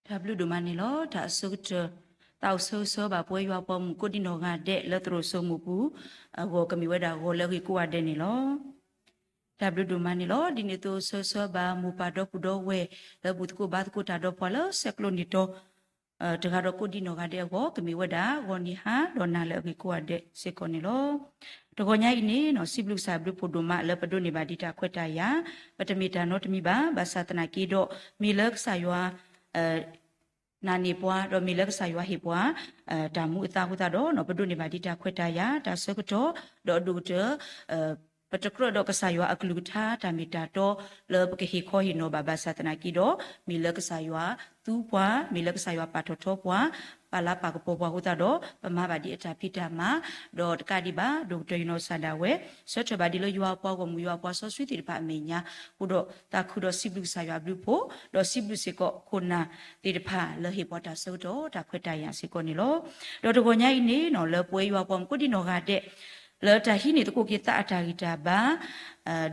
တၢ်ဘျုးဒိၣ်မးန့ၣ်လီၤ. တၢ်အဆိကတၢၢ် သးအိၣ်ဆၢဂ့ၤဆၢဝါဘၣ်ပဝဲယွၤပှၤမုၣ်ကိးဒံနီၢ်ဂၤဒဲးလၢသရိာ်စိမိၢ်ပူၤအဂီၢ် ကမ့ၢ်ဝဲဒၣ်ဂီၤလၢအဂ့ၤကိးဂၤဒဲးန့ၣ်လီၤ. တၢ်ဘျုးဒိၣ်မးန့ၣ်လီၤ. ဒ်န့ၣ်အသိးဆၢဂ့ၤဆၢဝါဘၣ်မိၢ်ပၢ်ဒီပုၢ်ဒီဝဲၢ် လၢဘူၣ်သကိးဘါသကိးတၢ်ဒီးပှၤလၢဆဲးကျိးန့ၢ်တီ တဂၤဒီးကိးဒံနီၢ်ဂၤဒဲးအဂီၢ် ကမ့ၢ်ဝဲဒၣ်ဂီၤနံၤဟါဒီးနၤလၢအဂ့ၤကိးဂၤဒဲးစ့ၢ်ကီးန့ၣ်လီၤ. တဂီၤညါအံၤန့ၣ် စံးဘျုးကစၢ်ဘျုးဖှိၣ်ဒိၣ်မးလၢပဒိးန့ၢ်ဘၣ်ဒံးတၢ်ခွဲးတၢ်ယာ်, ပတမ့ၢ်တၢ်နီတမံၤဘၣ်, ဘၣ်ဆၣ်သနာ်က့ဒီး မ့ၢ်လၢကစၢ်ယွၤ နာ်န့ၢ်ပှၤ ဒီးမ့ၢ်လၢကစၢ်ယွၤဟ့ၣ်ပှၤ တၢ်မူအသါအဃိသတးဒီး ပဒိးန့ၢ်ဘၣ်ဒံးတၢ်ခွဲးတၢ်ယာ် တၢ်ဆၢကတီၢ် ဒီးအဒိၣ်ကတၢၢ် ပတကြၢးဒီးကစၢ်ယွၤအကလုၢ်ကထါ တၢ်မ့ၢ်တၢ်တီလၢပကဟ့ၣ်ခီဟ့ၣ်နီၤဘၣ် ဘၣ်ဆၣ်သနာ်က့ဒီး မ့ၢ်လၢကစၢ်ယွၤသူပှၤ, မ့ၢ်လၢကစၢ်ယွၤပာ်ထီၣ်ထီပှၤ, ပာ်လၤပာ်ကပီၤပှၤအဃိသတးဒီး ပမၤဘၣ်ဒံးအတၢ်ဖံးတၢ်မၤ, ဒီးတကးဒံးဘၣ် ဒိၣ်ကတၢၢ်ယနီၢ်ကစၢ်ဒၣ်ဝဲ ဆၢထၢၣ်ဘၣ်ဒံးလၢယွၤအပှၤဂီၢ်မုၢ် ယွၤအပှၤစီဆှံသ့ၣ်တဖၣ်အမဲာ်ညါ, အဃိဒီးသးခုဒီးစံးဘျုးကစၢ်ယွၤအဘျုးအဖှိၣ်, ဒီးစံးဘျုးစ့ၢ်ကီးခိၣ်နၢ်သ့ၣ်တဖၣ်လၢဟ့ၣ်ပှၤတၢ်ဆၢကတီၢ် တၢ်ခွဲးတၢ်ယာ်စ့ၢ်ကီးန့ၣ်လီၤ. ဒီးတဂီၤညါအံၤန့ၣ် လၢပဝဲယွၤပှၤမုၣ်ကိးဒံနီၢ်ဂၤဒဲး လၢတၢ်ဟံးန့ၢ်သကိးက့ၤသးအတၢ်ဂံၢ်တၢ်ဘါ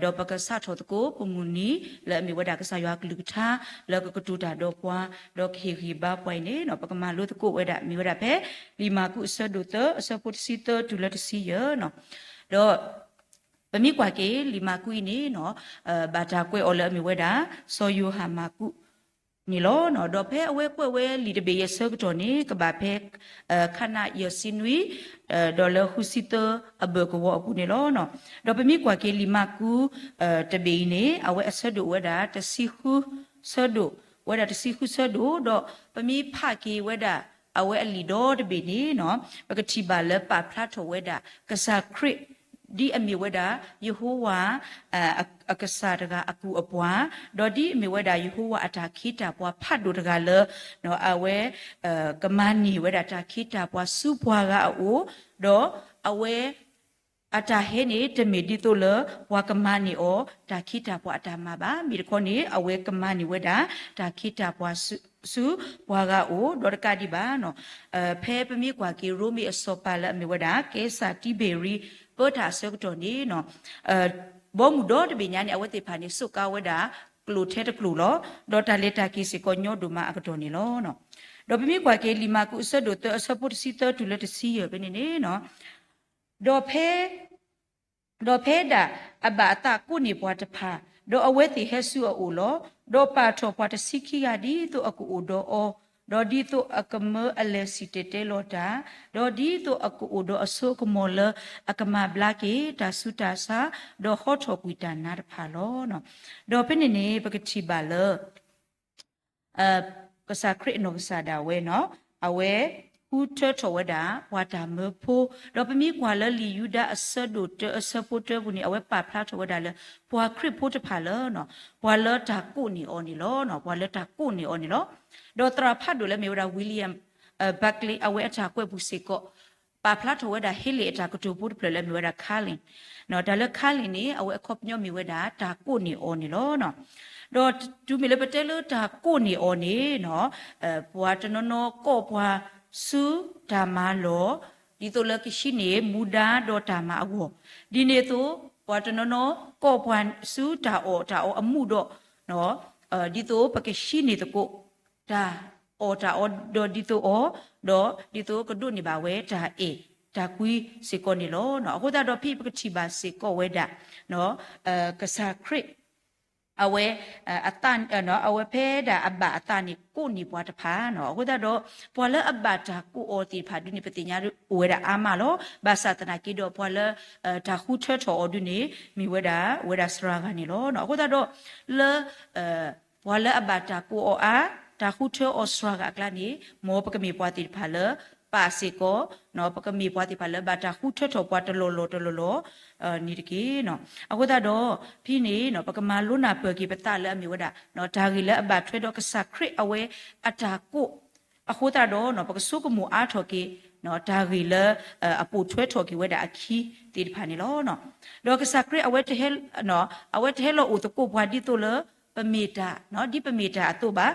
ဒီးပကစးထီၣ်သကိးပမုၢ်နံၤ လၢအမ့ၢ်ဝဲဒၣ်ကစၢ်ယွၤအကလုၢ်ကထါ လၢကကတိၤတၢ်ဒီးပှၤ ဒီးကဟ့ၣ်ဂံၢ်ဘါပှၤအံၤန့ၣ် ပကမၤလိသကိးဝဲဒၣ် မ့ၢ်ဝဲဒၣ်ဖဲ လံာ်မၢ်ကူးအဆၢဒိၣ်သၢ အဆၢဖိတဆံသၢတုၤလၢတဆံယဲၢ်န့ၣ်, ဒီး ပမ့ၢ်ကွၢ်က့ၤ လံာ်မၢ်ကူးအံၤန့ၣ် ဘၣ်တၢ်ကွဲးအီၤလၢအမ့ၢ်ဝဲဒၣ် စီၤယိၤဟၣ်မၢ်ကူးန့ၣ်လီၤ. ဒီးဖဲအဝဲကွဲးဝဲလံာ်တဘ့ၣ်အံၤအဆၢကတီၢ်န့ၣ် ကဘၣ်ဖဲ ခနၣ်ယဲၢ်ဆံနွံ ဒီးလၢဃုဆံသၢအဘၢၣ်ကဝီၤအပူၤန့ၣ်လီၤ. ဒီးပမ့ၢ်ကွၢ်က့ၤလံာ်မၢ်ကူး တဘ့ၣ်အံၤန့ၣ် အဝဲအဆၢဒိၣ်ဝဲဒၣ်တဆံဃုဆၢဒိၣ်, ဝဲဒၣ်တဆံဃုဆၢဒိၣ်, ဒီးပမ့ၢ်ဖးက့ၤဝဲဒၣ် အဝဲအလံာ်ဒီတဘ့ၣ်န့ၣ် ပကထံၣ်ဘၣ်လၢပာ်ဖျါထီၣ်ဝဲဒၣ် ကစၢ်ခရံာ် ဒ်အမ့ၢ်ဝဲဒၣ် ယဟိဝၤ အကစၢ်တဂၤအကူၣ်အပှၤ, ဒီးဒ်အမ့ၢ်ဝဲဒၣ်ယဟိဝၤအတၢ်ခ့တၢ်ပှၤဖးဒိၣ်တဂၤလၢ အဝဲ ကမၤန့ၢ်ဝဲဒၣ်တၢ်ခ့တၢ်ပှၤဆူပှၤဂၤအအိၣ်, ဒီးအဝဲ အတၢ်ဟဲန့ၣ် တမ့ၢ်ဒ်သိးလၢ ပှၤကမၤန့ၢ်အီၤ တၢ်ခ့တၢ်ပှၤအတၢ်မၤဘၣ်. မ့ၢ်တခီန့ၣ် အဝဲကမၤန့ၢ်ဝဲဒၣ် တၢ်ခ့တၢ်ပှၤဆူ ဆူပှၤဂၤအအိၣ်, ဒီးတကးဒံးဘၣ် ဖဲပမ့ၢ်ကွၢ်က့ၤ ရိမ့ၤအစီၤပၤလၢအမ့ၢ်ဝဲဒၣ် ကဲစၢ်တံဘ့ရံ ပၢတၢ်အဆၢကတီၢ်န့ၣ် ဘီမုၢ်ဒီတဘ့ၣ်ညါန့ၣ် အဝဲသ့ၣ်တဖၣ်န့ၣ် စူးကါဝဲဒၣ် ကျိာ်ထဲတကျိာ်လီၤ. ဒီးတၢ်လဲၤတၢ်က့ၤစ့ၢ်ကီးညီဒိၣ်မးအကတီၢ်န့ၣ်လီၤ. ဒီးပမ့ၢ်ကွၢ်က့ၤ လံာ်မၢ်ကူးအဆၢဒိၣ်သၢ အဆၢဖိတဆံသၢတုၤလၢတဆံယဲၢ်ဖဲန့ၣ်န့ၣ် ဒီးဖဲ ဒီးဖဲဒၣ်အဘၣ်အသးကိးန့ၢ်ပှၤတဖၣ်, ဒီးအဝဲသ့ၣ်ဟဲဆူအအိၣ်လီၤ. ဒီးပာ်ထီၣ်ပှၤတဆံခံဂၤ ဒ်သိးအကအိၣ်ဒီးအီၤ, ဒီးဒ်သိးအကမၢအလဲၤစံၣ်တဲၤတဲလီၤတၢ်, ဒီးဒ်သိးအကအိၣ်ဒီးအစိကမီၤလၢအကမၤဘျါက့ၤတၢ်ဆူးတၢ်ဆါ, ဒီးဟီထီၣ်ကွံာ်တၢ်နါတဖၣ်လီၤ. ဒီးဖဲန့ၣ်န့ၣ် ပကထံၣ်ဘၣ်လၢ ကစၢ်ခရံာ်အနီၢ်ကစၢ်ဒၣ်ဝဲန့ၣ် အဝဲဃုထၢထီၣ်ဝဲဒၣ် ပှၤတၢ်မၢဖိ, ဒီးပမ့ၢ်ကွၢ်လၢလံာ်ယူဒၤအဆၢဒိၣ်တၢ အဆၢဖိတၢပူၤန့ၣ် အဝဲပာ်ဖျါထီၣ်ဝဲဒၣ်လၢ ပှၤခရံာ်ဖိတဖၣ်လၢ ပှၤလၢတၢ်ကိးန့ၢ်အီၤန့ၣ်လီၤ. ပှၤလၢတၢ်ကိးန့ၢ်အီၤန့ၣ်လီၤ. ဒီးသရၣ်ဖးဒိၣ်လၢမ့ၢ်ဝဲဒၣ် William Barclay အဝဲအတၢ်ကွဲးပူၤစ့ၢ်ကီး ပာ်ဖျါထီၣ်ဝဲဒၣ် ဟ့လ့ၣ်အတၢ်ကတိၤဖိတဖျၢၣ်လၢအမ့ၢ်ဝဲဒၣ် Carlyle, တၢ်လၢ Carlyle န့ၣ် အဝဲအခီပညီမ့ၢ်ဝဲဒၣ် တၢ်ကိးန့ၢ်အီၤန့ၣ်လီၤ. ဒီးတုၤမ့ၢ်လၢပတဲလၢတၢ်ကိးန့ၢ်အီၤန့ၣ် ပှၤတနီၤနီၤကိးပှၤဆူတၢ်မၤလီၢ်, ဒ်သိးလၢကဟံးန့ၢ်မူဒါဒီးတၢ်မၤအဂီၢ်, ဒ်န့ၣ်အသိး ပှၤတနီၤနီၤကိးပှၤဆူတၢ်အီၣ်တၢ်အီအမူးဒီး ဒ်သိးပကဟံးန့ၢ်သကိး တၢ်အီၣ်တၢ်အီဒီးဒ်သိးအီၤ, ဒီးဒ်သိးကဒိးန့ၢ်ဘၣ်ဝဲတၢ်အဲၣ်တၢ်ကွံစ့ၢ်ကီးန့ၣ်လီၤ. အဃိသတးဒီးဖဲပကထံၣ်ဘၣ်စ့ၢ်ကီးဝဲဒၣ် ကစၢ်ခရံာ် အဝဲ အဝဲဖဲဒၣ်အဘၣ်အသးန့ၣ် ကိးန့ၢ်ပှၤတဖၣ်န့ၣ်. အဃိသတးဒီး ပှၤလၢအဘၣ်တၢ်ကိးအီၤသ့ၣ်တဖၣ်ဒုန့ၣ် ပသ့ၣ်ညါအိၣ်ဝဲဒၣ်အါမးလီၤ. ဘၣ်ဆၣ်သနာ်က့ဒီး ပှၤလၢ တၢ်ဃုထၢထီၣ်အီၤဒုန့ၣ် မ့ၢ်ဝဲဒၣ် ဝဲဒၣ်စှၤဂၤန့ၣ်လီၤ. အဃိသတးဒီး လၢ ပှၤလၢအဘၣ်တၢ်ကိးအီၤအါ, တၢ်ဃုထၢအီၤစှၤဂၤအကျါန့ၣ် မ်ပကမ့ၢ်ပှၤသ့ၣ်တဖၣ်လၢ ပာ်စ့ၢ်ကီး, ပကမ့ၢ်ပှၤသ့ၣ်တဖၣ်လၢဘၣ်တၢ်ဃုထၢထီၣ်ပှၤတလီၢ်လီၢ်တလီၢ်လီၢ်န့ၣ်တက့ၢ်. အဃိသတးဒီး ဖဲန့ၣ် ပကမၤလိနၢ်ပၢၢ်က့ၤပသးလၢအမ့ၢ်ဝဲဒၣ် တၢ်ဂ့ၢ်လၢအဘၣ်ထွဲဒီးကစၢ်ခရံာ်အဝဲအတၢ်ကိး အဃိသတးဒီး ပကဆိကမိၣ်အါထီၣ်က့ၤ တၢ်ဂ့ၢ်လၢ အပိာ်ထွဲထီၣ်က့ၤဝဲဒၣ်အခံသ့ၣ်တဖၣ်န့ၣ်လီၤ. ဒီးကစၢ်ခရံာ် အဝဲတဟဲလီၤအိၣ်သကိးပှၤဒ်သိးလၢ ပမ့ၢ်တၢ်, ဒ်ပမ့ၢ်တၢ်အသိးဘၣ်.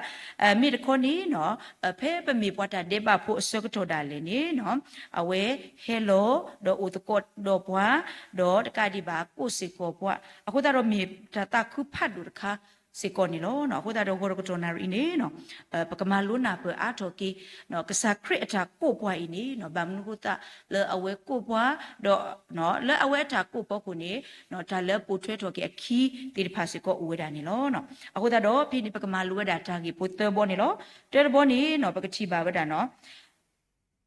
မ့ၢ်တခီန့ၣ် ဖဲပမ့ၢ်ပှၤတၢ်ဒဲးဘးဖိအဆၢကတီၢ်ဒၣ်လဲာ်န့ၣ် အဝဲဟဲလီၤ ဒီးအိၣ်သကိးဒီးပှၤ, ဒီးတကးဒံးဘၣ် ကိးစ့ၢ်ကီးပှၤ, အဃိသတးဒီးမ့ၢ်တၢ်သးခုဖးဒိၣ်တခါ စ့ၢ်ကီးန့ၣ်လီၤ. အဃိသတးဒီး ဂီၤတကတီၢ်နၣ်ရံၣ်အံၤန့ၣ် ပကမၤလိနၢ်ပၢၢ်အါထီၣ်က့ၤ ကစၢ်ခရံာ်အတၢ်ကိးပှၤအံၤန့ၣ် ဘၣ်မနုၤအဃိသတးလၢအဝဲကိးပှၤ ဒီး လၢအဝဲအတၢ်ကိးဖီခိၣ်န့ၣ် တၢ်လၢပိာ်ထွဲထီၣ်က့ၤအခံသ့ၣ်တဖၣ်စ့ၢ်ကီးအိၣ်ဝဲဒၣ်န့ၣ်လီၤ. အဃိသတးဒီး ဖဲန့ၣ် ပကမၤလိဝဲဒၣ်တၢ်ဂ့ၢ်ဖိသၢဘီန့ၣ်လီၤ. တၢတဘီန့ၣ် ပကထံၣ်ဘၣ်ဝဲဒၣ်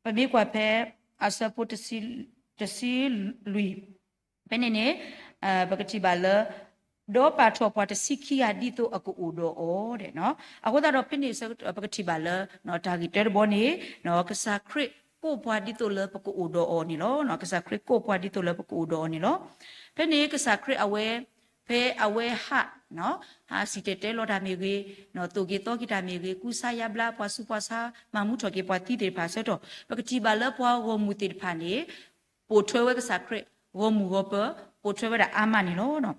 ပမ့ၢ်ကွၢ်ဖဲ အဆၢဖိ တဆံလွံၢ် ဖဲန့ၣ်န့ၣ် ပကထံၣ်ဘၣ်လၢ ဒီးပာ်ထီၣ်ပှၤတဆံခံဂၤဒ်သိးအကအိၣ်ဒီးအီၤဒဲး. အဃိသတးဒီး ဖဲန့ၣ် ပကထံၣ်ဘၣ်လၢ တၢ်ဂ့ၢ်တၢတဘီန့ၣ် ကစၢ်ခရံာ်ကိးပှၤဒ်သိးလၢပကအိၣ်ဒီးအီၤန့ၣ်လီၤ. ကစၢ်ခရံာ်ကိးပှၤဒ်သိးလၢပကအိၣ်ဒီးအီၤန့ၣ်လီၤ. ဖဲန့ၣ် ကစၢ်ခရံာ်အဝဲ ဖဲအဝဲဟး ဟးစံၣ်တဲၤတဲလီၤတၢ်မ့ၢ်ဂ့ၤ, သိၣ်က့ၤသီက့ၤတၢ်မ့ၢ်ဂ့ၤ, ကူစါယါဘျါပှၤဆူးပှၤဆါ, မၤမူထီၣ်က့ၤပှၤသံသ့ၣ်တဖၣ်အဆၢကတီၢ် ပကထံၣ်ဘၣ်လၢပှၤဂီၢ်မုၢ်သ့ၣ်တဖၣ်န့ၣ် ပိာ်ထွဲဝဲကစၢ်ခရံာ် ဂီၢ်မုၢ်ဂီၢ်ပၢၤ ပိာ်ထွဲဝဲဒၣ်အါမးန့ၣ်လီၤ.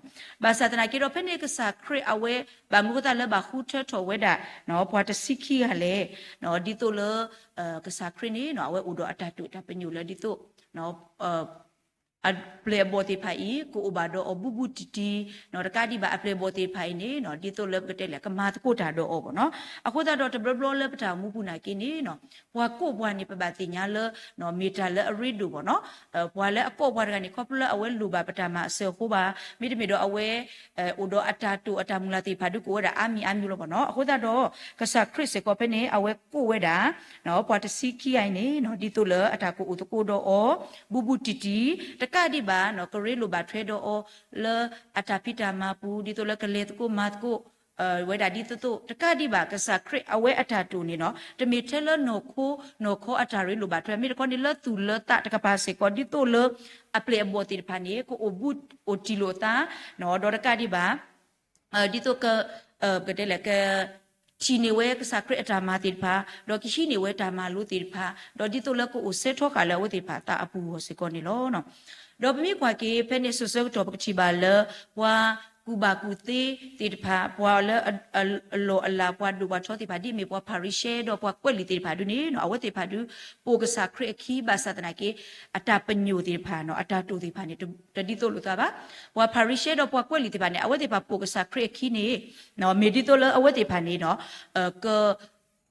ဘၣ်ဆၣ်သနာ်က့ဒီး ဖဲန့ၣ်ကစၢ်ခရံာ်အဝဲ ဘၣ်မနုၤအဃိသတးလၢဘၣ်ဃုထၢထီၣ်ဝဲဒၣ် ပှၤတဆံခံဂၤလဲၣ်, ဒ်သိးလၢ ကစၢ်ခရံာ်န့ၣ် အဝဲအိၣ်ဒီးအတၢ်တိာ်တၢ်ပညိၣ်လၢဒ်သိး အပျဲၢ်အဘီၣ်သ့ၣ်တဖၣ်အံၤ ကအိၣ်ဘၣ်ဒီးအီၤဘူးဘူးတံၢ်တံၢ်, တကးဒံးဘၣ်အပျဲၢ်အဘီၣ်သ့ၣ်တဖၣ်အံၤန့ၣ် ဒ်သိးလၢပကတဲလဲၣ် ကမၤသကိးတၢ်ဒီးအီၤဘၣ်နီၤ. အဃိသတးဒီးတဘျီဘျီလၢပတၢ်အိၣ်မူပူၤနာ်က့န့ၣ် ပှၤကိးပှၤန့ၣ် ပဘၣ်သ့ၣ်ညါလၢ မ့ၢ်တၢ်လၢအရ့ဒိၣ်ဘၣ်နီၤ. ပှၤလၢအကိးပှၤတဂၤန့ၣ် ခီဖျိလၢအဝဲလိၣ်ဘၣ်ပတၢ်မၤအစၢၤအဃိဘၣ်, မ့တမ့ၢ်ဒီးအဝဲ အိၣ်ဒီးအတၢ်တိာ်အတၢ်မုၢ်လၢ်သ့ၣ်တဖၣ်ဒုးကအိၣ်ဝဲဒၣ်အါမံၤအါမံၤလီၤဘၣ်နီၤ. အဃိသတးဒီး ကစၢ်ခရံာ်စ့ၢ်ကီးဖဲန့ၣ် အဝဲကိးဝဲဒၣ် ပှၤတဆံခံဂၤအံၤန့ၣ် ဒ်သိးလၢအတၢ်ကအိၣ်သကိးဒီးအီၤ ဘူးဘူးတံၢ်တံၢ်, တကးဒံးဘၣ် ကရ့လိာ်ဘၣ်ထွဲဒီးအီၤ လၢအတၢ်ဖံးတၢ်မၤပူၤ ဒ်သိးလၢကလဲၤသကိးမၤသကိး ဝဲဒၣ်ဒ်သိးသိး တကးဒံးဘၣ် ကစၢ်ခရံာ်အဝဲအတၢ်တိာ်န့ၣ်နီၤ တမ့ၢ်ထဲလၢနီၢ်ခိနီၢ်ခီအတၢ်ရ့လိာ်ဘၣ်ထွဲ မ့ၢ်တခီန့ၣ်လၢသူၣ်လၢသးတကပၤစ့ၢ်ကီး ဒ်သိးလၢအပျဲၢ်အဘီၣ်သ့ၣ်တဖၣ်န့ၣ် ကအိၣ်ဘူးအိၣ်တံၢ်လိာ်အသး ဒီးတကးဒံးဘၣ် ဒ်သိးက ပကတဲလဲၣ် က ထံၣ်န့ၢ်ဝဲကစၢ်ခရံာ်အတၢ်မၤသ့ၣ်တဖၣ်, ဒီးကဟံးန့ၢ်ဝဲတၢ်မၤလိသ့ၣ်တဖၣ်, ဒီးဒ်သိးလၢကအိၣ်ဆၢထီဃာ်လၢအဝဲသ့ၣ်တဖၣ်အသးအပူၤအဂီၢ်စ့ၢ်ကီးန့ၣ်လီၤ. ဒီးပမ့ၢ်ကွၢ်က့ၤဖဲန့ၣ်အဆၢကတီၢ် ပကထံၣ်ဘၣ်လၢ ပှၤကူၣ်ဘၣ်ကူၣ်သ့သ့ၣ်တဖၣ်, ပှၤလၢအလီၢ်အလၤ ပှၤဒိၣ်ပှၤထီသ့ၣ်တဖၣ် ဒ်အမ့ၢ်ပှၤဖၤရံၤၡဲ ဒီးပှၤကွဲးလံာ်သ့ၣ်တဖၣ်ဒုန့ၣ် အဝဲသ့ၣ်တဖၣ်ဒု ပိာ်ကစၢ်ခရံာ်အခံ ဘၣ်ဆၣ်သနာ်က့ အတၢ်ပညိၣ်သ့ၣ်တဖၣ် အတၢ်တိာ်သ့ၣ်တဖၣ်န့ၣ် တဒ်သိးလိာ်သးဘၣ်. ပှၤဖၤရံၤၡဲဒီးပှၤကွဲးလံာ်သ့ၣ်တဖၣ်န့ၣ် အဝဲသ့ၣ်တဖၣ်ပိာ်ကစၢ်ခရံာ်အခံန့ၣ် မ့ၢ်ဒ်သိးလၢအဝဲသ့ၣ်တဖၣ်န့ၣ် က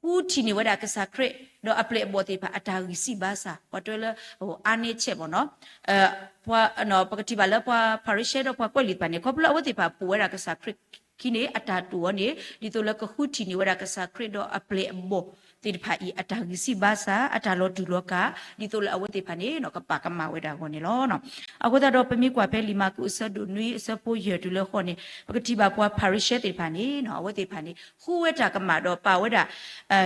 ဃုထံၣ်န့ၢ်ဝဲဒၣ်ကစၢ်ခရံာ် ဒီးအပျဲၢ်အဘီၣ်သ့ၣ်တဖၣ်အတၢ်ဂံၢ်စၢ်ဘါစၢ် ပှၤတဲလၢ အါန့ဆဲးဘၣ်နီၤ ပကထံၣ်ဘၣ်လၢပှၤဖၤရံၤၡဲဒီးပှၤကွဲးလံာ်တဖၣ်န့ၣ် ခီဖျိလၢအဝဲသ့ၣ်တဖၣ်ပိာ်ဝဲဒၣ်ကစၢ်ခရံာ်ခံန့ၣ် အတၢ်တိာ်အီၤန့ၣ် ဒ်သိးလၢကဃုထံၣ်န့ၢ်ဝဲဒၣ်ကစၢ်ခရံာ်ဒီးအပျဲၢ်အဘီၣ်သ့ၣ်တဖၣ်အံၤ အတၢ်ဂံၢ်စၢ်ဘါစၢ် အတၢ်လီၤတူာ်လီၤကာ် ဒ်သိးလၢအဝဲသ့ၣ်တဖၣ်န့ၣ် ကပာ်ကမၣ်ဝဲဒၣ်အဂီၢ်န့ၣ်လီၤ. အဃိသတးဒီးပမ့ၢ်ကွၢ်ဖဲလံာ်မၢ်ကူးအဆၢဒိၣ်နွံအဆၢဖိယဲၢ်တုၤလၢဃိးန့ၣ် ပကထံၣ်ဘၣ်ပှၤဖၤရံၤၡဲသ့ၣ်တဖၣ်န့ၣ် အဝဲသ့ၣ်တဖၣ်န့ၣ် ဃုဝဲတၢ်ကမၣ်ဒီးပာ်ဝဲဒၣ်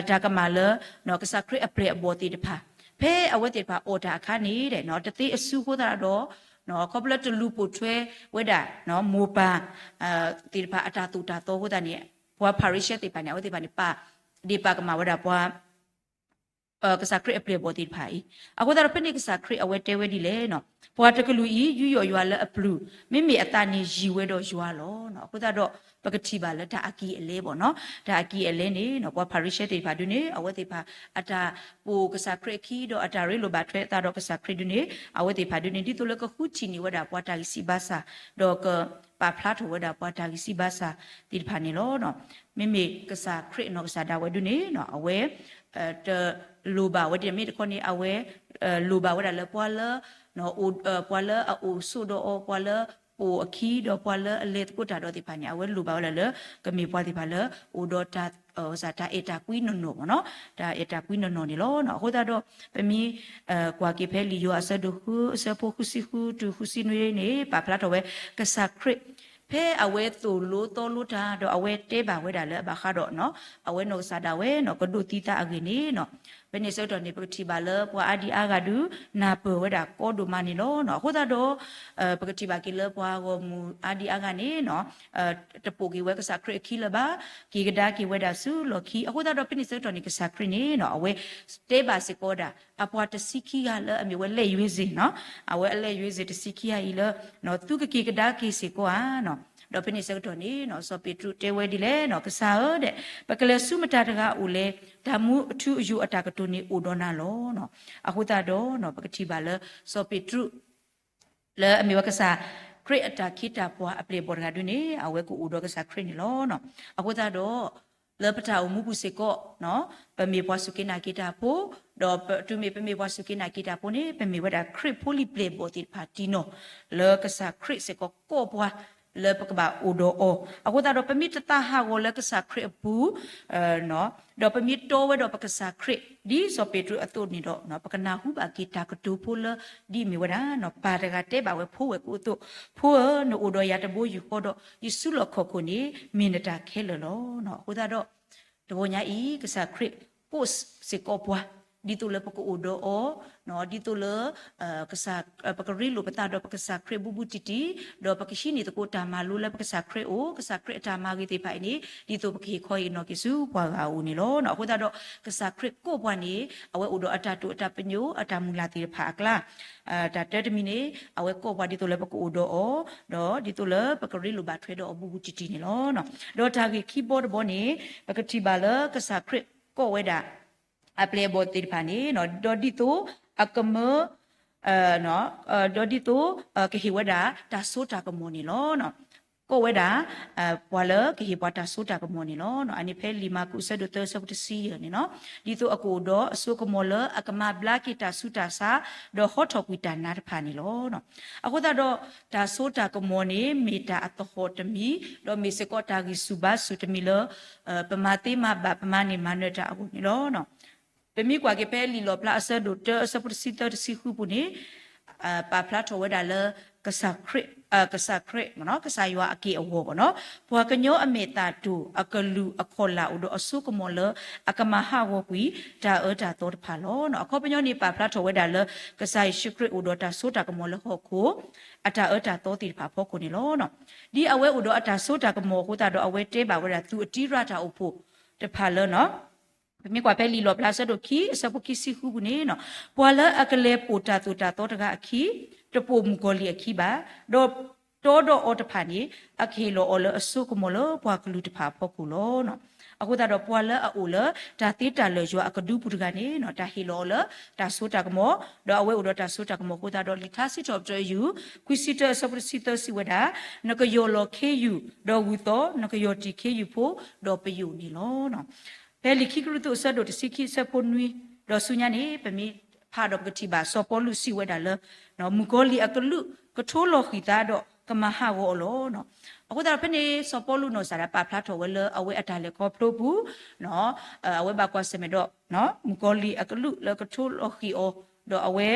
တၢ်ကမၣ်လၢ ကစၢ်ခရံာ်အပျဲၢ်အဘီၣ်သ့ၣ်တဖၣ် ဖဲအဝဲသ့ၣ်တဖၣ်အီၣ်တၢ်အခါန့ၣ် တသ့အစုအဃိသတးဒီး ခီဖျိလၢတလူၤပိာ်ထွဲဝဲဒၣ် မိၢ်ပၢ်သ့ၣ်တဖၣ်အတၢ်သိၣ်တၢ်သီအဃိသတးန့ၣ် ပှၤဖၤရံၤၡဲသ့ၣ်တဖၣ်န့ၣ် အဝဲသ့ၣ်တဖၣ်န့ၣ် ပာ်ဒ့ၣ်ပာ်ကမၣ်ဝဲဒၣ်ပှၤ ကစၢ်ခရံာ်အပျဲၢ်အဘီၣ်သ့ၣ်တဖၣ်အံၤ အဃိသတးဒီးဖဲန့ၣ်ကစၢ်ခရံာ်အဝဲတဲဝဲဒ်လဲၣ်, ပှၤတကလုာ်အံၤ ယူးယီၣ်ယွၤလၢအပျုၢ်, မ့မ့ၢ်အသးန့ၣ်ယံၤဝဲဒီးယွၤလီၤ. အဃိသတးဒီး ပကထံၣ်ဘၣ်လၢတၢ်အကံၢ်အလဲဘၣ်နီၤ, တၢ်အကံၢ်အလဲန့ၣ် ပှၤဖၤရံၤၡဲသ့ၣ်တဖၣ်ဒုန့ၣ် အဝဲသ့ၣ်တဖၣ် အတၢ်ပိာ်ကစၢ်ခရံာ်အခံ ဒီးအတၢ်ရ့လိာ်ဘၣ်ထွဲအသးဒီးကစၢ်ခရံာ်ဒုန့ၣ် အဝဲသ့ၣ်တဖၣ်ဒုန့ၣ် ဒ်သိးလၢကဃုထံၣ်န့ၢ်ဝဲဒၣ်ပှၤတၢ်ဂံၢ်စၢ်ဘါစၢ်, ဒီးကပာ်ဖျါထီၣ်ဝဲဒၣ်ပှၤတၢ်ဂံၢ်စၢ်ဘါစၢ်သ့ၣ်တဖၣ်န့ၣ်လီၤ. မ့မ့ၢ်ကစၢ်ခရံာ်အနီၢ်ကစၢ်ဒၣ်ဝဲဒုန့ၣ် အဝဲ တလိၣ်ဘၣ်ဝဲဒ်န့ၣ် မ့ၢ်တခီန့ၣ် အဝဲ လိၣ်ဘၣ်ဝဲဒၣ်လၢပှၤလၢ ပှၤလၢအအိၣ်ဆိးဒီးအီၤ ပှၤလၢပိာ်အခံ ဒီးပှၤလၢအလဲၤသကိးတၢ်ဒီးသ့ၣ်တဖၣ်န့ၣ် အဝဲလိၣ်ဘၣ်ဝဲဒၣ်လၢ ကမ့ၢ်ပှၤသ့ၣ်တဖၣ်လၢ အိၣ်ဒီးတၢ် တၢ်အဲၣ်တၢ်ကွံနီၢ်နီၢ်ဘၣ်နီၤ, တၢ်အဲၣ်တၢ်ကွံနီၢ်နီၢ်န့ၣ်လီၤ. အဃိသတးဒီး ပမ့ၢ် ကွၢ်က့ၤဖဲလံာ်ယိၤဟၣ်အဆၢဒိၣ်ဃု အဆၢဖိဃုဆံဃုတုၤဃုဆံနွံန့ၣ် ပာ်ဖျါထီၣ်ဝဲ ကစၢ်ခရံာ် ဖဲအဝဲသိၣ်လိသီလိတၢ် ဒီးအဝဲတဲဘၣ်ဝဲဒၣ်လၢအဘၣ်ဃးဒီး အဝဲနီၢ်ကစၢ်ဒၣ်ဝဲနီၤ ကဒိးသံသးအဂ့ၢ်န့ၣ်နီၤ, ဖဲန့ၣ်ဆၢကတီၢ်န့ၣ် ပကထံၣ်ဘၣ်လၢပှၤအါဒံအါဂၤဒု နၢ်ပၢၢ်ဝဲဒၣ်ကီဒိၣ်မးန့ၣ်လီၤ. အဃိသတးဒီး ပကထံၣ်ဘၣ်က့ၤလၢပှၤဂီၢ်မုၢ်အါဒံအါဂၤန့ၣ်နီၤ တပိာ်က့ၤဝဲကစၢ်ခရံာ်အခံလၢၤဘၣ်, က့ၤကဒါက့ၤဝဲဒၣ်ဆူလီၢ်ခံ, အဃိသတးဒီး ဖဲန့ၣ်ဆၢကတီၢ်န့ၣ် ကစၢ်ခရံာ်န့ၣ်နီၤ အဝဲတဲဘၣ်စ့ၢ်ကီးဝဲဒၣ် အပှၤတဆံခံဂၤလၢအမ့ၢ်ဝဲလဲၤယွ့စ့ၣ်နီၤ, အဝဲအလဲၤယွ့စ့ၣ်တဆံခံဂၤအံၤလၢ သုကက့ၤကဒါက့ၤစ့ၢ်ကီးဧါနီၤ, ဒီးဖဲန့ၣ်ဆၢကတီၢ်န့ၣ်နီၤ စီၤပ့းတရူးတဲဝဲဒ်လဲၣ်နီၤ, ကစၢ်ဧၢဒဲး ပကလဲၤဆူမတၤတဂၤအအိၣ်လဲၣ်, တၢ်မူအထူအယိာ်အတၢ်ကတိၤန့ၣ်အိၣ်ဒီးနၤလီၤနီၤ. အဃိသတးဒီးနီၤ ပကထံၣ်ဘၣ်လၢ စီၤပ့းတရူး လၢအမ့ၢ်ဝဲကစၢ် ခရံာ်အတၢ်ခ့တၢ်ပှၤအပျဲၢ်အဘီၣ်တဂၤဒုန့ၣ် အဝဲကအိၣ်ဒီးကစၢ်ခရံာ်န့ၣ်လီၤ. အဃိသတးဒီး လၢပတၢ်အိၣ်မူပူၤစ့ၢ်ကီး ပမ့ၢ်ပှၤစူၢ်က့ၤနာ်က့ၤတၢ်ဖိ, ဒီးပတုၤမ့ၢ်ပမ့ၢ်ပှၤစူၢ်က့ၤနာ်က့ၤတၢ်ဖိန့ၣ် ပမ့ၢ်ဝဲဒၣ်ခရံာ်ဖိလံၤပျဲၢ်အဘီၣ်သ့ၣ်တဖၣ်တံၢ်နီၢ် လၢကစၢ်ခရံာ်စ့ၢ်ကီးကိးပှၤ လၢပကဘၣ်အိၣ်ဒီးအီၤ. အဃိသတးဒီး ပမ့ၢ်တသးဟးဂီၤလၢကစၢ်ခရံာ်အပူၤ ဒီးပမ့ၢ်တီဝဲဒီးပကစၢ်ခရံာ် ဒ်စီၤပ့းတရူးအသိးန့ၣ်ဒီး ပကနၢ်ဟူဘၣ်က့ၤတၢ်ကတိၤဖိလၢ ဒ်အမ့ၢ်ဝဲဒၣ် ပၢ်တဂၤတဲဘၣ်ဝဲဖိဝဲၢ်ကိာ်အသိး, ဖိဧၢ, နအိၣ်ဒီးယၤတဘိယူၢ်ဃီဒီး ယစုလီၢ်ခီၣ်ခိၣ်န့ၣ် မ့ၢ်နတၢ်ခဲလၢာ်လီၤ. အဃိသတးဒီး တဂီၤညါအံၤ ကစၢ်ခရံာ်ကိးစ့ၢ်ကီးပှၤ ဒ်သိးလၢပကအိၣ်ဒီးအီၤ, ဒ်သိးလၢ ပကရ့လိာ်ပသးဒီးပကစၢ်ခရံာ်ဘူးဘူးတံၢ်တံၢ်, ဒီးပကဟံးန့ၢ်သကိးတၢ်မၤလိလၢပကစၢ်ခရံာ်အအိၣ်, ကစၢ်ခရံာ်အတၢ်မၤဂ့ၤသ့ၣ်တဖၣ်အံၤန့ၣ် ဒ်သိးပကဟ့ၣ်ခီဟ့ၣ်နီၤက့ၤဆူပှၤဂၤအအိၣ်န့ၣ်လီၤ. အဃိသတးဒီး ကစၢ်ခရံာ်ကိးပှၤန့ၣ် အဝဲအိၣ်ဒီးအတၢ်တိာ်အတၢ်ပညိၣ် အတၢ်မုၢ်လၢ်သ့ၣ်တဖၣ်အကျါ, တၢ်တၢတမံၤန့ၣ် အဝဲကိးပှၤဒ်သိးလၢပကအိၣ်ဒီးအီၤ, ဒီးဒ်သိးလၢပကရ့လိာ်ဘၣ်ထွဲဒီးအီၤဘူးဘူးတံၢ်တံၢ်န့ၣ်လီၤ. ဒီးတၢ်ဂ့ၢ်ခံဘီတဘီန့ၣ် ပကထံၣ်ဘၣ်လၢကစၢ်ခရံာ်ကိးဝဲဒၣ် အပျဲၢ်အဘီၣ်သ့ၣ်တဖၣ်န့ၣ် ဒီးဒ်သိးအကမၢ ဒီးဒ်သိး ကဟ့ၣ်ဝဲဒၣ်တၢ်စိတၢ်ကမီၤန့ၣ်လီၤ. ကိးဝဲဒၣ် ပှၤလၢကဟ့ၣ်ပှၤတၢ်စိတၢ်ကမီၤန့ၣ်လီၤ. အန့ၣ်ဖဲလံာ်မၢ်ကူးအဆၢဒိၣ်သၢအဆၢဖိတဆံယဲၢ်န့ၣ်လီၤ. ဒ်သိးအကအိၣ်ဒီးအစိကမီၤလၢအကမၤဘျါက့ၤတၢ်ဆူးတၢ်ဆါ ဒီးဟီထီၣ်ကွံာ်တၢ်နါတဖၣ်န့ၣ်လီၤ. အဃိသတးဒီး တၢ်စိတၢ်ကမီၤန့ၣ် မ့ၢ်တၢ်အသဟီၣ်တမံၤ ဒီးမ့ၢ်စ့ၢ်ကီးတၢ်ဂံၢ်ဆူၣ်ဘါဆူၣ်တမံၤလၢ ပမၤသ့မၤဘၣ် ပမၤန့ၢ်မၤနၢၤတၢ်အဂီၢ်န့ၣ်လီၤ. ပမ့ၢ်ကွၢ်က့ၤဖဲလံာ်လီၣ်ဖျါအဆၢဒိၣ်တၢအဆၢဖိတဆံသၢတဆံဃုပူၤန့ၣ် ပာ်ဖျါထီၣ်ဝဲဒၣ်လၢ ကစၢ်ခရံာ် ကစၢ်ယွၤအက့ၢ်အဂီၤဘၣ်နီၤ, ပှၤကညီအမဲာ်သၣ်တိၢ်အကလုာ်အကီၢ်လၢ်အိၣ်ဒီးအစိကမီၤလၢ အကမၤဟးဂီၤကွံာ် တၢ်အၢတၢ်သီတဖၣ်လီၤ. အခီပညီန့ၣ် ပာ်ဖျါထီၣ်ဝဲဒၣ်လၢ ကစၢ်ယ့ၣ်ၡူးခရံာ်အိၣ်ဒီးတၢ်စိတၢ်ကမီၤလၢဟီၣ်ခိၣ် အတၢ်အၢတၢ်သီသ့ၣ်တဖၣ်အဖီခိၣ်န့ၣ်လီၤ. ဒ်အဝဲအိၣ်ဒီးအတၢ်စိတၢ်ကမီၤအဃိသတးဒီး အဝဲတဲဘၣ်ဝဲဒၣ်သူၣ်အတံရၣ်တၢ်အိၣ်ဖှိၣ်တဖၣ်လၢ ပမ့ၢ်ကွၢ်ဖဲလံာ်လီၣ်ဖျါအဆၢဒိၣ်ခံအဆၢဖိခံဆံဃုပူၤန့ၣ်, ပှၤလၢအကလဲၤပိာ်တၢ်သိၣ်တၢ်သီတဂၤအခံ တပိာ်မုၣ်ကီၤလံၢ်အခံဘၣ်, ဒီးတီဒီးအီၤတဖၣ်န့ၣ် အကဟ့ၣ်လီၤအီၤလၢအစိကမီၤလၢပှၤကလုာ်တဖၣ်အဖီခိၣ်လီၤ. အဃိသတးဒီးပှၤလၢအအိၣ်လၢတၢ်သ့တၢ်လၢာ်ယွၤအကဒုပူၤတဂၤန့ၣ် တၢ်ဟ့ၣ်လီၤအီၤလၢတၢ်စိတၢ်ကမီၤ, ဒီးအဝဲအိၣ်ဒီးတၢ်စိတၢ်ကမီၤအဃိသတးဒီး လံာ်ထါစံးထီၣ်ပတြၢၤယုၢ် ခွံဆံတၢအဆၢဖိတဆံသၢစံးဝဲဒၣ်, နကယီၢ်လီၤခ့ယုၢ်ဒီးဂုၢ်သီ, နကယီၢ်တံၢ်ခ့ယုၢ်ဖိဒီးပယိာ်န့ၣ်လီၤ. ဖဲလံာ်ခံကရံၣ်သူးအဆၢဒိၣ်တဆံခံအဆၢဖိနွံ, ဒီးဆူညါန့ၣ် ပမ့ၢ်ဖးဒီးပကထံၣ်ဘၣ်စီၤပီလူးစံးဝဲဒၣ်လၢ မုၣ်ကီၤလံၢ်အကလုာ်ကထိလီၤဃံၤသးဒီးကမၤဟးဂီၤအီၤလီၤ. အဃိသတးဒီးဖဲန့ၣ် စီၤပီလူးနီၢ်ကစၢ်ဒၣ်ပာ်ဖျါထီၣ်ဝဲလၢ အဝဲအတၢ်လဲၤခီဖျိပူၤ အဝဲဘၣ်ကွၢ်ဆၢၣ်မဲာ်ဒီး မုၣ်ကီၤလံၢ်အကလုာ်လၢကထိလီၤဃံၤအီၤ, ဒီးအဝဲ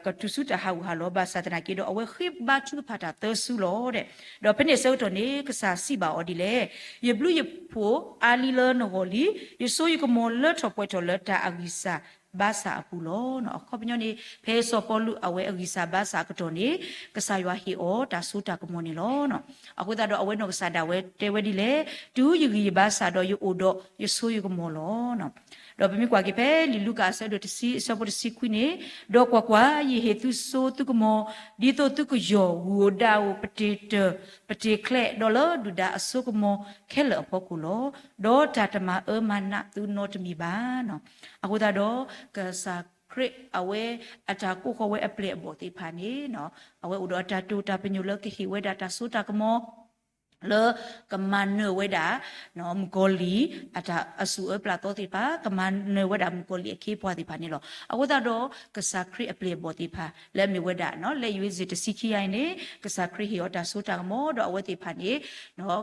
ကတုၤဆူတၢ်ဟးဂူာ်ဟးလီၤ ဘၣ်ဆၣ်သနာ်က့ဒီး အဝဲဃ့ဘါထုကဖၣ်တၢ်သၢစုလီၤ. ဒီးဖဲန့ၣ်အဆၢကတီၢ်န့ၣ် ကစၢ်စံးဘၣ်အီၤဒ်လဲၣ်, ယဘျုးယဖှိၣ်အါလံလၢနဂီၢ်လံ, ယစိယကမီၤလၢထီၣ်ပှဲၤထီၣ်လၢတၢ်အဂံၢ်စၢ်ဘါစၢ်အပူၤလီၤ. အခီပညီန့ၣ် ဖဲစီၤပီလူးအဝဲအဂံၢ်စၢ်ဘါစၢ်အကတီၢ်န့ၣ် ကစၢ်ယွၤဟ့ၣ်အီၤတၢ်စိတၢ်ကမီၤန့ၣ်လီၤ. အဃိသတးဒီးအဝဲနီၢ်ကစၢ်ဒၣ်ဝဲတဲဝဲဒ်လဲၣ်, တုၤယဂံၢ်ယဘါစၢ်ဒီးယအိၣ်ဒီးယစိယကမီၤလီၤ. ဒီးပမ့ၢ်ကွၢ်က့ၤဖဲလံာ်လူၤကၣ်အဆၢဒိၣ်တဆံအဆၢဖိတဆံခွံန့ၣ်, ဒီးကွၢ်ကွၢ်, ယဟ့ၣ်သုစိသုကမီၤ, ဒ်သိးသုကယီၢ်ဂုၢ်ဧိၤဒၣ်ဧိၤ ပတ့ၤတၢၢ် ပတ့ၤချဲး, ဒီးလၢဒုၣ်ဒါအစိကမီၤခဲလၢာ်အဖီခိၣ်လီၤ. ဒီးတၢ်တမၤအၢမၤနးသုနီတမံၤဘၣ်. အဃိသတးဒီး ကစၢ်ခရံာ်အဝဲအတၢ်ကိးဃီၤဝဲအပျဲၢ်အဘီၣ်သ့ၣ်တဖၣ်န့ၣ် အဝဲအိၣ်ဒီးအတၢ်တိာ်တၢ်ပညိၣ်လၢကဟ့ၣ်ဝဲဒၣ်တၢ်စိတၢ်ကမီၤ လၢကမၤနၢၤဝဲဒၣ် မုၣ်ကီၤလံၢ် အတၢ်အစူၢ်အၢပျၢ်သီသ့ၣ်တဖၣ်, ကမၤနၢၤဝဲဒၣ်မုၣ်ကီၤလံၢ်အခ့အပှၤသ့ၣ်တဖၣ်န့ၣ်လီၤ. အဃိသတးဒီး ကစၢ်ခရံာ်အပျဲၢ်အဘီၣ်သ့ၣ်တဖၣ် လၢအမ့ၢ်ဝဲဒၣ် လၢယိၤအ့စ့ၣ်တဆံခံအံၤန့ၣ် ကစၢ်ခရံာ်ဟ့ၣ်အီၤတၢ်စိတၢ်ကမီၤ ဒီးအဝဲသ့ၣ်တဖၣ်န့ၣ်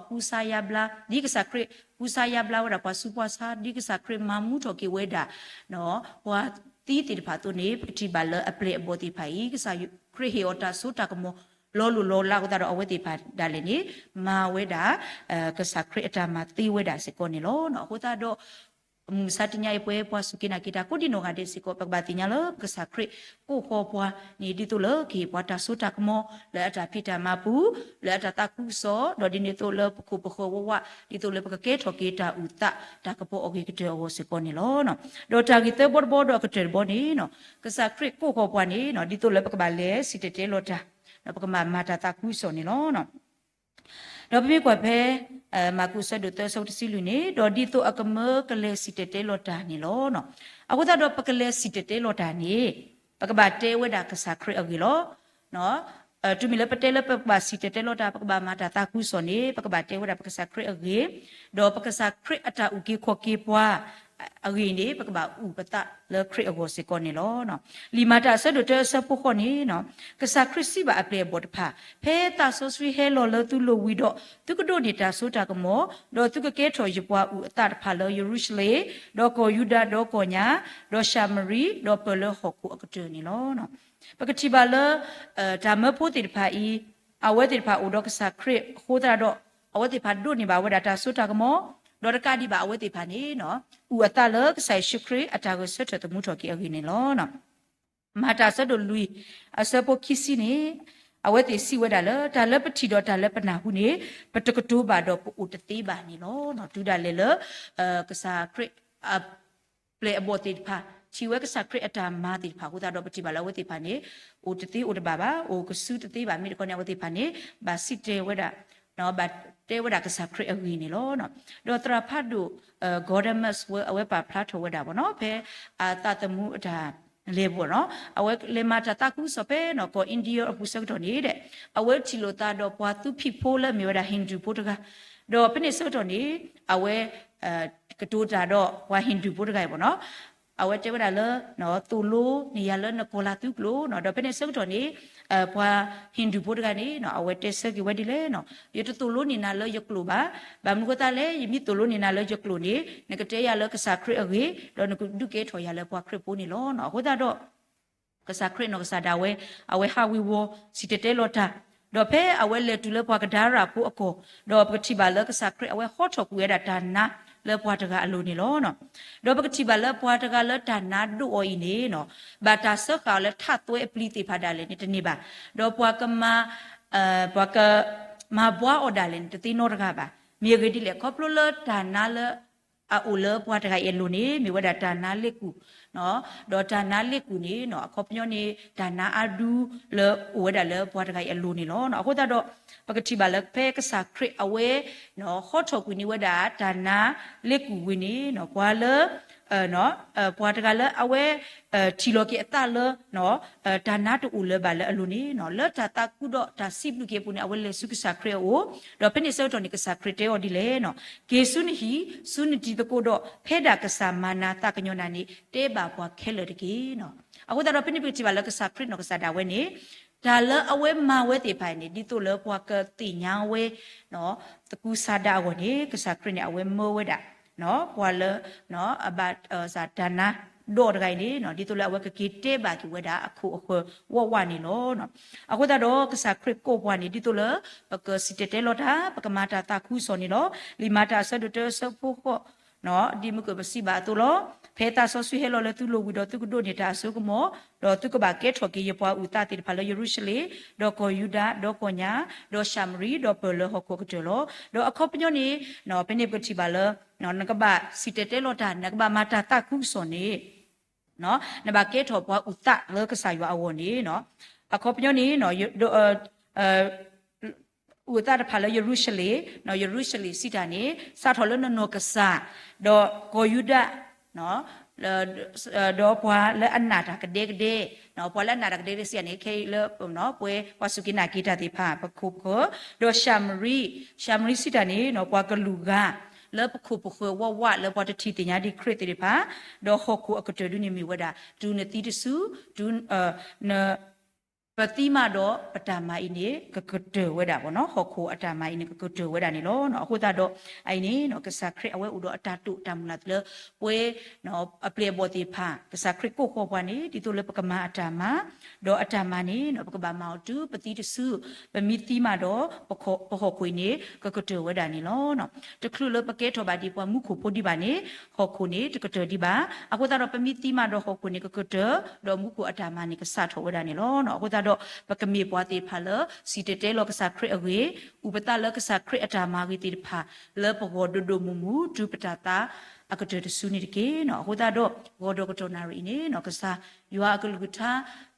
ကူစါယါဘျါ ဒ်ကစၢ်ခရံာ် ကူစါယါဘျါဝဲဒၣ်ပှၤဆူးပှၤဆါ ဒ်ကစၢ်ခရံာ်မၤမူထီၣ်က့ၤဝဲဒၣ် ပှၤသံသ့ၣ်တဖၣ်အသိးန့ၣ် ပထံၣ်ဘၣ်လၢအပျဲၢ်အဘီၣ်သ့ၣ်တဖၣ်အံၤ ကစၢ်ခရံာ်ဟ့ၣ်အီၤတၢ်စိတၢ်ကမီၤ လီၤလိၢ်လီၤလးအဃိသတးဒီး အဝဲသ့ၣ်တဖၣ်ဒၣ်လဲာ်န့ၣ် မၤဝဲဒၣ် ကစၢ်ခရံာ်အတၢ်မၤသ့ဝဲဒၣ်စ့ၢ်ကီးန့ၣ်လီၤ. အဃိသတးဒီး မုၢ်မဆါတနံၤအံၤ ပဝဲပှၤစူၢ်က့ၤနာ်က့ၤတၢ်ကိးဒံနီၢ်ဂၤဒဲးစ့ၢ်ကီး ပကဘၣ်သ့ၣ်ညါလၢ ပကစၢ်ခရံာ်ကိးဃီၤပှၤန့ၣ် ဒ်သိးလၢကဟ့ၣ်ပှၤတၢ်စိတၢ်ကမီၤ လၢအတၢ်ဖံးတၢ်မၤပူၤ လၢအတၢ်သးခုကစီၣ် ဒီးဒ်န့ၣ်အသိးလၢပခိၣ်ပဃၢၤဝးဝး ဒ်သိးလၢပကကဲထီၣ်က့ၤတၢ်အုၣ်သး တၢ်ကပီၤအီၣ်ဂ့ၤကတၢၢ်အဂီၢ်စ့ၢ်ကီးန့ၣ်လီၤ. ဒီးတၢ်ဂ့ၢ်သၢဘီတဘီဒီးအကတၢၢ်တဘီန့ၣ် ကစၢ်ခရံာ်ကိးဃီၤပှၤန့ၣ် ဒ်သိးလၢပကဘၣ်လဲၤစံၣ်တဲၤတဲလီၤတၢ် ဒီးပကဘၣ်မၤတၢ်သးခုကစီၣ်န့ၣ်လီၤ. ဒီးပမ့ၢ်ကွၢ်ဖဲ မၢ်ကူးအဆၢဒိၣ်သၢအဆၢဖိတဆံလွံၢ်န့ၣ် ဒီးဒ်သိးအကမၢကလဲၤစံၣ်တဲၤတဲလီၤတၢ်န့ၣ်လီၤ. အဃိသတးဒီးပကလဲၤစံၣ်တဲၤတဲလီၤတၢ်န့ၣ် ပကဘၣ်တဲဝဲဒၣ်ကစၢ်ခရံာ်အဂ့ၢ်လီၤ. တုၤမ့ၢ်လၢပတဲလၢပကဘၣ်စံၣ်တဲၤတဲလီၤတၢ် ပကဘၣ်မၤတၢ်သးခုကစီၣ်န့ၣ် ပကဘၣ်တဲဝဲဒၣ်ပကစၢ်ခရံာ်အဂ့ၢ်, ဒီးပကစၢ်ခရံာ်အတၢ်အုၣ်က့ၤခီၣ်က့ၤပှၤအဂ့ၢ်န့ၣ် ပကဘၣ်အုၣ်ပသးလၢခရံာ်အဂီၢ်စ့ၢ်ကီးန့ၣ်လီၤ. လံာ်မၤတၢ်အဆၢဒိၣ်တၢအဆၢဖိဃိးန့ၣ်, ကစၢ်ခရံာ်စံးဘၣ်အပျဲၢ်အဘီၣ်တဖၣ်, ဖဲသးစီဆှံဟဲလီၤလၢသုလိၤဝံၤဒီး သုကဒိးန့ၢ်တၢ်စိတၢ်ကမီၤ, ဒီးသုကကဲထီၣ်ယပှၤအုၣ်အသးတဖၣ်လၢယရူၤၡလ့ၣ်, ဒီးကီၢ်ယူဒၤ, ဒီးကီၢ်ညါ, ဒီးၡၤမရံ, ဒီးပၢၢ်လၢဟီၣ်ခိၣ်အကတၢၢ်န့ၣ်လီၤ. ပကထံၣ်ဘၣ်လၢ တၢ်မၢဖိသ့ၣ်တဖၣ်အံၤ, အဝဲသ့ၣ်တဖၣ်အိၣ်ဒီးကစၢ်ခရံာ်အဃိသတးဒီး အဝဲသ့ၣ်တဖၣ်ဒိးန့ၢ်ဘၣ်ဝဲဒၣ်တၢ်စိတၢ်ကမီၤ, ဒီးတကးဒံးဘၣ်အဝဲသ့ၣ်တဖၣ်န့ၣ် အုၣ်အသးလၢကစၢ်ယ့ၣ်ၡူးခရံာ်အတၢ်ဂဲၤဆၢထၢၣ်သမူထီၣ်က့ၤအဂ့ၢ်န့ၣ်လီၤ. မၤတၢ်အဆၢဒိၣ်လွံၢ် အဆၢဖိခံဆံန့ၣ်, အဝဲသ့ၣ်စံးဝဲဒၣ်လၢ တၢ်လၢပထံၣ်ဒီးတၢ်လၢပနၢ်ဟူန့ၣ် ပတကတိၤဘၣ်ဒီးပအိၣ်တသ့ဘၣ်န့ၣ်လီၤ. တုၤဒၣ်လဲာ်လၢ ကစၢ်ခရံာ်အပျဲၢ်အဘီၣ်သ့ၣ်တဖၣ် ထံၣ်ဝဲကစၢ်ခရံာ်အတၢ်မၤသ့ၣ်တဖၣ်အဃိသတးဒီး ပထံၣ်ဘၣ်လၢအဝဲသ့ၣ်တဖၣ်န့ၣ် အိၣ်တသ့အိၣ်တဘၣ်ဘၣ်, အိၣ်ကစုတသ့ဘၣ်. မ့ၢ်တခီန့ၣ် အဝဲသ့ၣ်တဖၣ်န့ၣ် ဘၣ်စံးတဲဝဲဒၣ် ဘၣ်တဲဝဲဒၣ်ကစၢ်ခရံာ်အဂ့ၢ်န့ၣ်လီၤ. ဒီးသရၣ်ဖးဒိၣ် Gordon Maxwell အဝဲပာ်ဖျါထီၣ်ဝဲဒၣ်ဘၣ်နီၤ ဖဲအသးသမူအတၢ်လဲၤဘၣ်နီၤ အဝဲလဲၤမၤတၢ်သးခုကစီၣ်ဖဲနီၤ ကီၢ် India အပူၤဆၢကတီၢ်န့ၣ်ဒီး အဝဲထံၣ်လိာ်သးဒီးပှၤသူဖံးဖိလၢအမ့ၢ်ဝဲဒၣ် Hindu ဖိတဂၤ, ဒီးဖဲန့ၣ်ဆၢကတီၢ်န့ၣ် အဝဲ ကတိၤတၢ်ဒီးပှၤ Hindu ဖိတဂၤအံၤဘၣ်နီၤ အဝဲတဲဝဲဒၣ်လၢ သိၣ်လိန့ၢ်ယၤလၢနကီၢ်လၤသူကျိာ်နီၤ ဒီးဖဲန့ၣ်ဆၢကတီၢ်န့ၣ် ပှၤ Hindu ဖိတဂၤန့ၣ်နီၤ အဝဲတဲဆၢက့ၤဝဲဒ်လဲၣ်နီၤ ယတသိၣ်လိန့ၢ်နၤလၢယကျိာ်ဘၣ်. ဘၣ်မနုၤအဃိသတးလဲၣ် ယမ့ၢ်သိၣ်လိန့ၢ်နၤလၢယကျိာ်န့ၣ် နကတဲယၤလၢကစၢ်ခရံာ်အဂ့ၢ် ဒီးနကဒုးကဲထီၣ်ယၤလၢပှၤခရံာ်ဖိန့ၣ်လီၤ. အဃိသတးဒီး ကစၢ်ခရံာ်နီၢ်ကစၢ်ဒၣ်ဝဲ အဝဲဟးဝ့ၤဝီၤ စံၣ်တဲၤတဲလီၤတၢ်, ဒီးဖဲအဝဲလဲၤတုၤလၢပှၤကဒါရၣ်ဖိအကီၢ်, ဒီးပကထံၣ်ဘၣ်လၢကစၢ်ခရံာ်အဝဲဟီထီၣ်ကွံာ်ဝဲဒၣ်တၢ်နါလၢပှၤတဂၤအလိၤန့ၣ်လီၤ. ဒီးပကထံၣ်ဘၣ်လၢပှၤတဂၤလၢတၢ်နါဒိၣ်အီၤအံၤန့ၣ်နီၤ ဘၣ်တၢ်စၢဃာ်အီၤလၢထးသွဲအပျံၤသ့ၣ်တဖၣ်ဒၣ်လဲာ်န့ၣ်တန့ၢ်ဘၣ်. ဒီးပှၤကမၤ ပှၤကမၤဘှါအီၤဒၣ်လဲာ်န့ၣ် တသ့နီတဂၤဘၣ်. မ့ၢ်အဂ့ၢ်ဒ်လဲၣ် ခီဖျိလၢတၢ်နါလၢ အအိၣ်လၢပှၤတဂၤအံၤအလိၤန့ၣ် မ့ၢ်ဝဲဒၣ်တၢ်နါလ့ၣ်ကူၣ်, ဒီးတၢ်နါလ့ၣ်ကူၣ်န့ၣ် အခီပညီန့ၣ် တၢ်နါအါဒူလၢအိၣ်ဝဲဒၣ်လၢပှၤတဂၤအံၤအလိၤန့ၣ်လီၤ. အဃိသတးဒီး ပကထံၣ်ဘၣ်လၢဖဲကစၢ်ခရံာ်အဝဲ ဟီထီၣ်ကွံာ်န့ၢ်ဝဲဒၣ်တၢ်နါလ့ၣ်ကူၣ်ဝံၤန့ၣ် ပှၤလၢ ပှၤတဂၤလၢအဝဲ ထံၣ်လီၤက့ၤအသးလၢ တၢ်နါတအိၣ်လၢၤဘၣ်လၢအလိၤန့ၣ် လၢတၢ်သးခုဒီးတၢ်စံးဘျုးက့ၤအပူၤန့ၣ် အဝဲလဲၤဆူကစၢ်ခရံာ်အအိၣ်, ဒီးဖဲန့ၣ်ဆၢကတီၢ်န့ၣ် ကစၢ်ခရံာ်တဲအီၤဒ်လဲၣ်နီၤ, က့ၤဆူနဟံၣ် ဆူနတံၤသကိးဒီး ဖဲဒၣ်ကစၢ်မၤနၤသးကညီၤနၤန့ၣ် တဲဘၣ်ပှၤခဲလၢာ်တက့ၢ်နီၤ. အဃိသတးဒီး ဖဲန့ၣ်ပကထံၣ်ဘၣ်လၢကစၢ်ခရံာ်နီၢ်ကစၢ်ဒၣ်ဝဲန့ၣ် တၢ်လၢအဝဲမၤဝဲသ့ၣ်တဖၣ်န့ၣ် ဒ်သိးလၢပှၤကသ့ၣ်ညါဝဲ သကူစါဒၣ်အဂီၢ်န့ၣ် ကစၢ်ခရံာ်န့ၣ် အဝဲမၢဝဲဒၣ် ပှၤလၢ အဘၣ် တၢ်နါဒိၣ်တဂၤအံၤန့ၣ် ဒ်သိးလၢအဝဲကက့ၤတဲဘၣ်က့ၤဝဲဒၣ်အခိၣ်အဃၢၤဝးဝးန့ၣ်လီၤ. အဃိသတးဒီး ကစၢ်ခရံာ်ကိးပှၤန့ၣ် ဒ်သိးလၢ ပကစံၣ်တဲၤတဲလီၤတၢ် ပကမၤတၢ်သးခုကစီၣ်န့ၣ်လီၤ. လံာ်မၤတၢ်အဆၢဒိၣ်တၢအဆၢဖိဃိး ဒ်မုၢ်ကပစံးဘၣ်အသိးလီၤ. ဖဲသးစီဆှံဟဲလီၤလၢသုလိၤဝံၤဒီး သုကဒိးန့ၢ်တၢ်အစိကမီၤ, ဒီးသုကဘၣ်ကဲထီၣ်က့ၤယပှၤအုၣ်သးသ့ၣ်တဖၣ်လၢယရူၤၡလ့ၣ်, ဒီးကီၢ်ယူဒၤ, ဒီးကီၢ်ညါ, ဒီးၡၤမရံ, ဒီးပၢၢ်လၢဟီၣ်ခိၣ်အကတၢၢ်လီၤ. ဒီးအခီပညီန့ၣ် ဖဲန့ၣ်ပကထံၣ်ဘၣ်လၢ နကဘၣ်စံၣ်တဲၤတဲလီၤတၢ် နကဘၣ်မၤတၢ်သးခုကစီၣ်န့ၣ် နဘၣ်ကဲထီၣ်ပှၤအုၣ်သးလၢကစၢ်ယွၤအဂီၢ်န့ၣ် အခီပညီန့ၣ် အုၣ်အသးတဖၣ်လၢယရူၤၡလ့ၣ်, ယရူၤၡလ့ၣ်စံးတၢ်န့ၣ် စးထီၣ်လၢနနီၢ်ကစၢ်, ဒီးကီၢ်ယူဒၤ ဒီးပှၤလၢအနာ်တၢ်ကဒဲကဒဲ, ပှၤလၢအနာ်တၢ်ကဒဲကဒဲစံးတၢ်န့ၣ် ခဲအံၤလၢ ပှၤစူၢ်က့ၤနာ်က့ၤတၢ်သ့ၣ်တဖၣ် ပခိၣ်ပဃၢၤ, ဒီးၡၤမရံ, ၡၤမရံစံးတၢ်န့ၣ် ပှၤကလုာ်ဂၤ လၢပခိၣ်ပဃၢၤဝးဝး လၢပှၤတထံၣ်သ့ၣ်ညါဒံးခရံာ်သ့ၣ်တဖၣ်, ဒီးဟီၣ်ခိၣ်အကတၢၢ်ဒုန့ၣ်မ့ၢ်ဝဲဒၣ် တုၤနသံတစု, တုၤ ပသံမးဒီးပတၢ်မၤအံၤန့ၣ် ကကတၢၢ်ဝဲဒၣ်ဘၣ်နီၤ, ဟီၣ်ခိၣ်အတၢ်မၤအံၤန့ၣ် ကကတၢၢ်ဝဲဒၣ်န့ၣ်လီၤ. အဃိသတးဒီး အအံၤန့ၣ် ကစၢ်ခရံာ်အဝဲအိၣ်ဒီးအတၢ်တိာ်တၢ်မုၢ်လၢ်လၢ ပဝဲ အပျဲၢ်အဘီၣ်သ့ၣ်တဖၣ် ကစၢ်ခရံာ်ကိးဃီၤပှၤန့ၣ် ဒ်သိးလၢပကမၤအတၢ်မၤ, ဒီးအတၢ်မၤန့ၣ် ပကဘၣ်မၤအီၤတုၤပသံတစု, ပမ့ၢ်သံမးဒီး ပဟီၣ်ခိၣ်အံၤန့ၣ် ကကတၢၢ်ဝဲဒၣ်န့ၣ်လီၤ. တချုးလၢပကဲထီၣ်ဘၣ်ဒ်ပှၤမူခိၣ်ဖိဒံးဘၣ်န့ၣ် ဟီၣ်ခိၣ်န့ၣ် တကတၢၢ်ဒံးဘၣ်. အဃိသတးဒီး ပမ့ၢ်သံမးဒီးဟီၣ်ခိၣ်န့ၣ် ကကတၢၢ်, ဒီးမူခိၣ်အတၢ်မၤန့ၣ် ကစးထီၣ်ဝဲဒၣ်န့ၣ်လီၤ. အဃိသတးဒီး ပကမ့ၢ်ပှၤသ့ၣ်တဖၣ်လၢ စံၣ်တဲၤတဲလီၤကစၢ်ခရံာ်အဂ့ၢ်, အုၣ်ပသးလၢကစၢ်ခရံာ်အတၢ်မၤဂ့ၤသ့ၣ်တဖၣ် လၢပဂီၢ်ဒိၣ်ဒိၣ်မုၢ်မုၢ် တုၤပတၢ်သါအကတၢၢ်တစုန့ၣ်တက့ၢ်. အဃိသတးဒီး ဂီၤဒီးကတီၢ်နၣ်ရံၣ်အံၤန့ၣ် ကစၢ်ယွၤအကလုၢ်ကထါ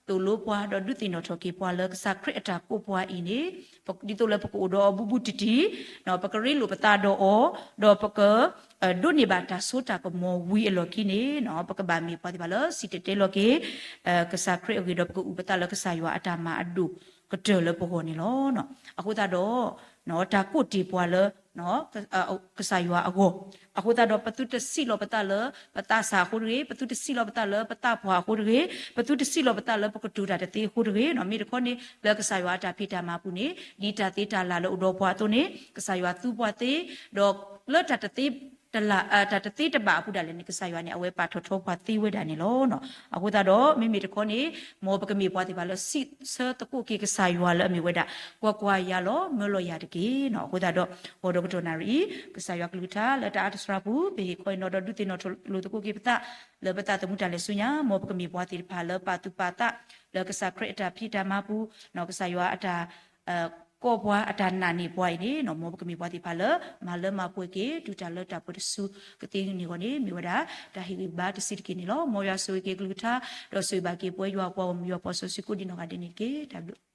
သိၣ်လိပှၤ ဒီးဒုးသ့ၣ်နီၣ်ထီၣ်က့ၤပှၤလၢကစၢ်ခရံာ်အတၢ်ကိးပှၤအံၤန့ၣ် ဒ်သိးလၢပကအိၣ်ဒီးအီၤဘူးဘူးတံၢ်တံၢ်, ပကရ့လိာ်ပသးဒီးအီၤ, ဒီးပက ဒိးန့ၢ်ဘၣ်တၢ်စိတၢ်ကမီၤဝံၤအလီၢ်ခံန့ၣ် ပကဘၣ်မ့ၢ်ပှၤသ့ၣ်တဖၣ်လၢစံၣ်တဲၤတဲလီၤက့ၤ ကစၢ်ခရံာ်အဂ့ၢ် ဒီးပကအုၣ်ပသးလၢကစၢ်ယွၤအတၢ်မၤအဒိၣ် ကတၢၢ်လၢပဂီၢ်န့ၣ်လီၤ. အဃိသတးဒီး တၢ်ကိးတ့ၢ်ပှၤလၢ ကစၢ်ယွၤအဂီၢ်, အဃိသတးဒီး ပသုတစံးလီၤပသးလၢ ပသးစၢ်အဃိတဂ့ၤ, ပသုတစံးလီၤပသးလၢပသးပှၢ်အဃိတဂ့ၤ, ပသုတစံးလီၤပသးလၢပကတိၤတၢ်တသ့အဃိတဂ့ၤ, မ့ၢ်တခီန့ၣ် လၢကစၢ်ယွၤအတၢ်ဖံးတၢ်မၤပူၤန့ၣ် ဒ်တၢ်သ့တၢ်လၢ်လၢအိၣ်ဒီးပှၤအသိးန့ၣ် ကစၢ်ယွၤသူပှၤသ့, ဒီးလၢတၢ်တသ့ တၢ်တသ့တဘၣ်အပူၤဒၣ်လဲာ်န့ၣ် ကစၢ်ယွၤန့ၣ် အဝဲပာ်ထီၣ်ထီပှၤသ့ဝဲဒၣ်န့ၣ်လီၤ. အဃိသတးဒီး မ့မ့ၢ်တခီန့ၣ် မ်ပကမ့ၢ်ပှၤသ့ၣ်တဖၣ်လၢစံးဆၢသကိးက့ၤကစၢ်ယွၤလၢအမ့ၢ်ဝဲဒၣ် ကွၢ်ကွၢ်ယၤလီၤ မၢလီၤယၤတက့ၢ်. အဃိသတးဒီး ဂီၤဒီးကတီၢ်နၣ်ရံၣ်အံၤ ကစၢ်ယွၤကလုၢ်ကထါလၢတၢ်အါတစှၤပူၤ ပဟ့ၣ်ခီအံၤနီၣ်ဒီးဒုးသ့ၣ်နီၣ်ထီၣ်လိာ်သကိးက့ၤပသး လၢပသးသမူတၢ်လဲၤဆူညါ မ်ပကမ့ၢ်ပှၤသ့ၣ်တဖၣ်လၢပာ်သူၣ်ပာ်သး လၢကစၢ်ခရံာ်အတၢ်ဖံးတၢ်မၤပူၤ, ကစၢ်ယွၤအတၢ် ကိးပှၤအတၢ်နာ်န့ၢ်ပှၤအံၤန့ၣ် မ်ပကမ့ၢ်ပှၤသ့ၣ်တဖၣ်လၢ မၤလၢမၤပှဲၤက့ၤ တုၤတၢ်လၢတၢ်ပှဲၤတစုကသ့န့ၣ်အဂီၢ်န့ၣ် မ့ၢ်ဝဲဒၣ် တၢ်ဟ့ၣ်ဂံၢ်ဘါတဆံးတက့ၢ်န့ၣ်လီၤ. မ်ယွၤဆိၣ်ဂ့ၤက့ၤကလုၢ်ကထါ ဒီးဆိၣ်ဂ့ၤဘၣ်က့ၤပဝဲယွၤအပှၤဂီၢ်မုၢ်ယွၤအပှၤစီဆှံကိးဒံနီၢ်ဂၤဒဲးန့ၣ်တက့ၢ်. တၢ်ဘျုး